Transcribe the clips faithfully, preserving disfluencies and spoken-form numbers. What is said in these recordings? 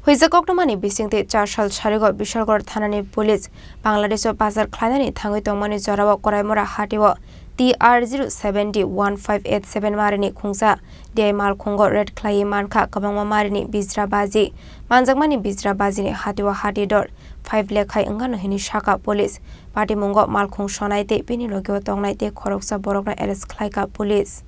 Huijak koktwmani bisingtwi char sal sarigo Bishalgarh thanani police Bangladesh-o bazar khlainani thangwi tongmani jorao Koraimura hatio T R zero seven D one five eight seven marini khungsa D I malkhungo raid khlaiwi mankha kwbangma marini bijra baji. Manjakmani bijra bajini hatio hati dor five lekhai wngano hwnwi sakha police. Patimungo malkhung sonai tei bini logio tongnai tei khoroksa borokno arrest khlaikha police.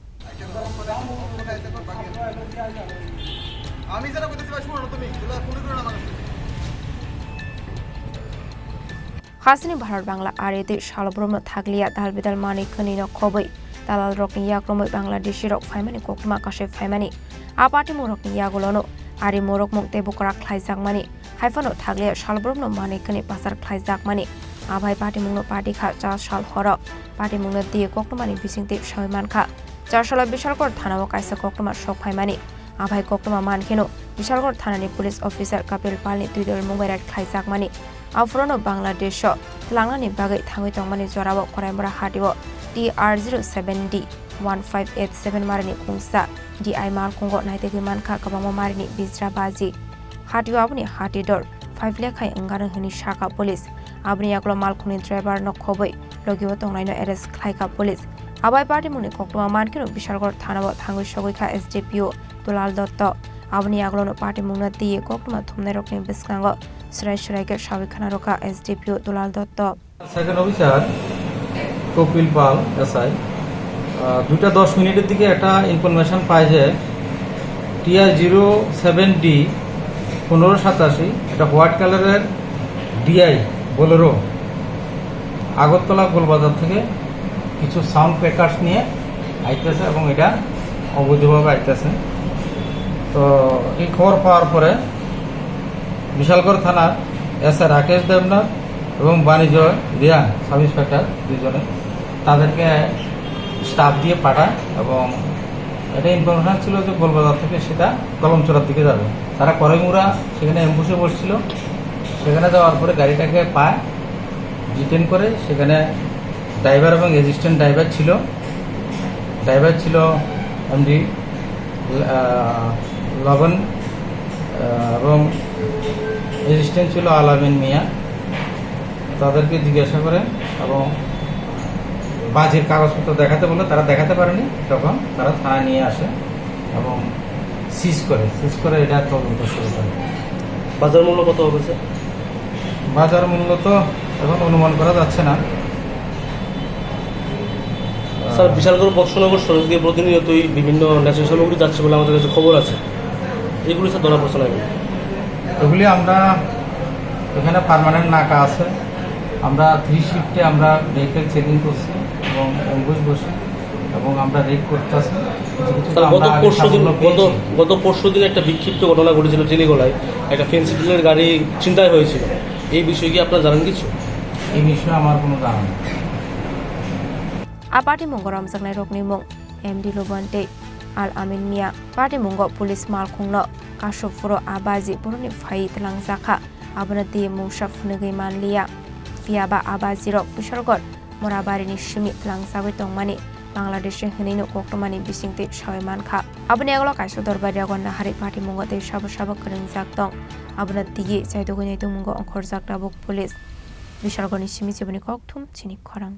Hasini Bharat Bangla ari tei salbrumno thakliya dalbidal manwi khwnwino khobwi dalalrokni yakromwi Bangladeshirok phaimani koktwma kasui phaimani. A patimungrokni yagulono ari morokmung tei bukra khlaijakmani. Haiphano thakliya salbrumno manwi khwnwi pasar khlaijakmani. Abai patimungno pati kha char sal horo. Patimungno diye koktwmani bisingtwi sawi mankha. Char salo Bishalgarh thanao kaisa koktwma sok phaimani. Abai koktwma mankheno Bishalgarh thanani police officer Kapil Palni twi dol mungbai raid khlaijakmani. Aphorono Bangladesho tlangnani bagwi thangwi tongmani jorao Koraimura hatio T R zero seven D one five eight seven marini khungsa D I malkhungo naitegwi mankha kwbangma marini bijra baji. Hatio aboni hati dor five lekhai wngano hwnwi sakha police. Aboni yagulo malkhungni driver no khobwi logio tongnaino arrest khlaikha police. Abai patimungni koktwma mankheno Bishalgarh thanao thangwi sogwi kha S D P O Dulal Dotto. Aboni yagulono patimungno twiwi koktwma thumnairokni bwskango swrai swrai khe sawi khna rwkha S D P O Dulal Dotto. Second officer Kapil Pal, SI, আহ, দুইটা দশ মিনিটের দিকে একটা ইনফরমেশন পায় যে TI zero seven D পনেরো সাতাশি, একটা হোয়াইট কালারের ডিআই বোলেরো আগরতলা গোলবাজার থেকে কিছু সাউন্ড ক্র্যাকার্স নিয়ে আইতেছে এবং এটা অবৈধভাবে আইতেছে। তো এই খবর পাওয়ার পরে বিশালগড় থানার এসআই রাকেশ দেবনাথ এবং বাণিজ্য রিয়ান সাব ইন্সপেক্টর দুজনে তাদেরকে স্টাফ দিয়ে পাঠায় এবং এটা ইনফরমেশন ছিল যে গোলবাজার থেকে সেটা কলমচড়ার দিকে যাবে। তারা করাইমুড়া সেখানে অ্যাম্বুশে বসছিল, সেখানে যাওয়ার পরে গাড়িটাকে পায়, ডিটেন করে। সেখানে ড্রাইভার এবং অ্যাসিস্ট্যান্ট ড্রাইভার ছিল, ড্রাইভার ছিল এমডি আহ, লবণ, আহ, এবং অ্যাসিস্ট্যান্ট ছিল আলামিন মিয়া। তাদেরকে জিজ্ঞাসা করে এবং বাজির কাগজপত্র দেখাতে বলে, তারা দেখাতে পারেনি, তখন তারা থানায় নিয়ে আসে এবং সিজ করে, সিজ করে এটা তদন্ত শুরু করে। বাজার মূল্য কত হবে, স্যার? বাজার মূল্য তো এখন অনুমান করা যাচ্ছে না। স্যার, বিশালগড় বক্সনগর সড়ক দিয়ে প্রতিনিয়তই বিভিন্ন নেশা সামগ্রী যাচ্ছে বলে আমাদের কাছে খবর আছে, এগুলো স্যার ধরা পড়ছে না কেন? এগুলি আমরা এখানে পার্মানেন্ট নাকা আছে, আমরা থ্রি শিফটে আমরা ভেহিকেল চেকিং করছি এবং অ্যাম্বুশ বসে এবং আমরা রেড করতেছি। কিছু কিছু তো স্যার, আমরা গত আগে পরশু দিন, সাফল্য গত, পেয়েছি। গত পরশু দিন একটা বিক্ষিপ্ত ঘটনা ঘটেছিল চিলিগোলায়, একটা ফেন্সি ডিলের গাড়ি ছিনতাই হয়েছিল। এই বিষয়ে কি আপনারা জানেন কিছু? এই বিষয়ে আমার কোনো জানা নেই। A patimungo romjaknairokni mung M D Lubon tei Al Amin Mia. Patimungo police malkhungno kasuk phuru a baji borokni phaiwi twlangjakha. Abono twi mungsa phunugwi manliya. Phiyaba a bajirok Bishalgarh Morabarini simi twlangjagwi tongmani Bangladeshi hwnwino koktwmani bisingtwi sawi mankha. Aboni yagulo kaisa dorbai rego nahari patimungo tei sabo sabo kwrwngjak tong. Abono twiwi chaitugwi naitugmungo ongkhorjak tabuk police. Bishalgarhni simi chiboni kokthum chini khorang.